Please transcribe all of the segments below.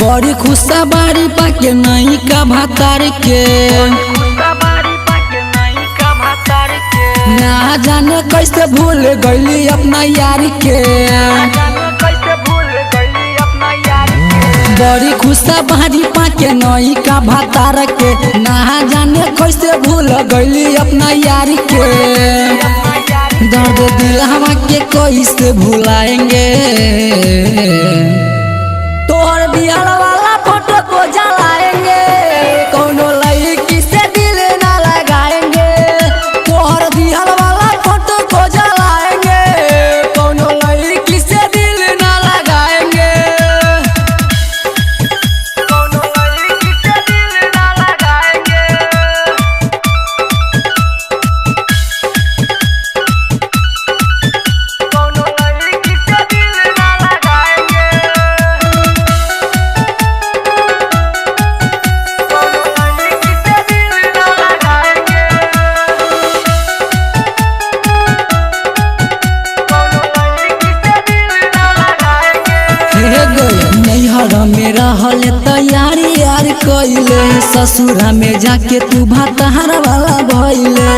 बड़ी खुशा बारी पाके नहीं का भातार के। ना जाने कैसे भूल गईली अपना यार के। बड़ी खुशा बारी पाके नहीं का भातार के। ना जाने कैसे भूल गईली अपना यार के। दर्द दिल हवा के कैसे भुलाएंगे। तोहर बिहार वाला फोटो को जलाएंगे, कोनो लड़की से दिल ना लगाएंगे। तोहर बिहार वाला फोटो को जलाएंगे, कोनो लड़की से दिल ना लगाएंगे। कोनो लड़की से दिल ना लगाएंगे। कोनो लड़की से दिल ना लगाएंगे। कोनो लड़की से दिल ना लगाएंगे। कोनो लड़की से दिल ना लगाएंगे। हे गई नैहर में रहल तैयारी यार कइले, ससुरा में जाके तू भातार वाला भइले।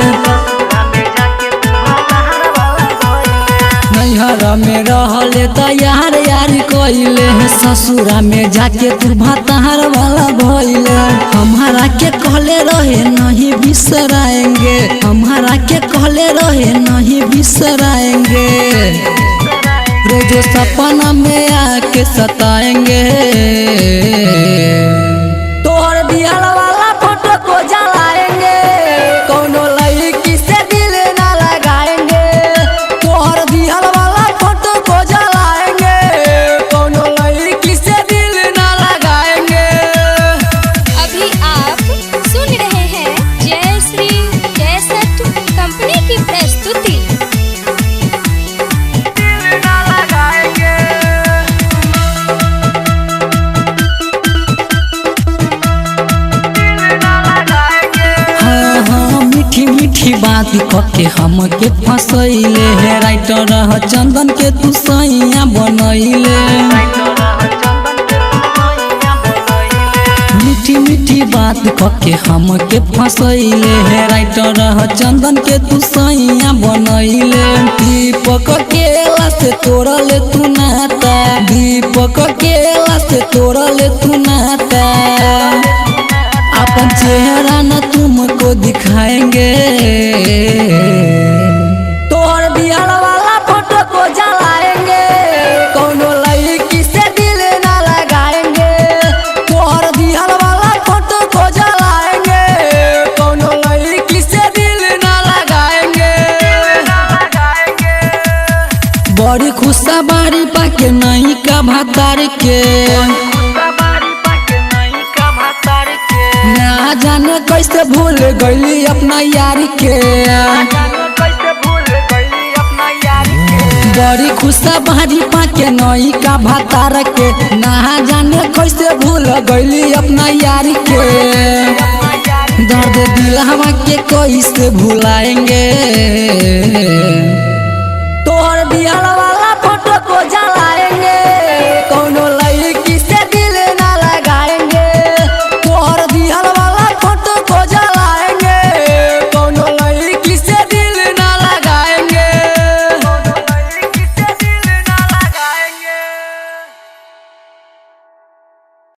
नैहर में रहल तैयार यार कइले, ससुरा में जाके तू भातार वाला भइले। हमारा के कहले रहे नहीं बिसराएंगे, हमारा के कहले रहे नहीं बिसराएंगे। रोज सपना में आके सताएंगे। तोहर बिहार वाला फोटो को जलाएंगे, कोनो लड़की से दिल ना लगाएंगे। तोहर बिहार वाला फोटो को जलाएंगे, कोनो लड़की से दिल ना लगाएंगे। अभी आप सुन रहे हैं जय श्री कैसेट कंपनी की प्रस्तुति। दिल ना लगाएंगे। दिल ना लगाएंगे। हाँ हाँ मीठी मीठी बात कके हमके फसैले, हे राइटर चंदन के तू सैया बनैले। मीठी मीठी बात कके हमके फसैले, हे राइटर चंदन के तू सैया बनैले। दीपक केला से तोड़ले तू नाता, दीपक केला से तोड़ले तू नाता। अपन चेहरा न तुमको दिखाएंगे। तोहर बिहार वाला फोटो को जलाएंगे, कोनो लड़की से दिल ना लगाएंगे। तोहर बिहार वाला फोटो को जलाएंगे, कोनो लड़की से दिल ना लगाएंगे। ना लगाएंगे। बड़ी खुशा बारी पाके नहीं का भातार के। ना जाने कैसे भूल गईली अपना यार के। बड़ी खुशा बारी पाके नहीं का भातार के। ना जाने कैसे भूल गईली अपना यार के। दर्द दिल हवा के कैसे भुलाएंगे।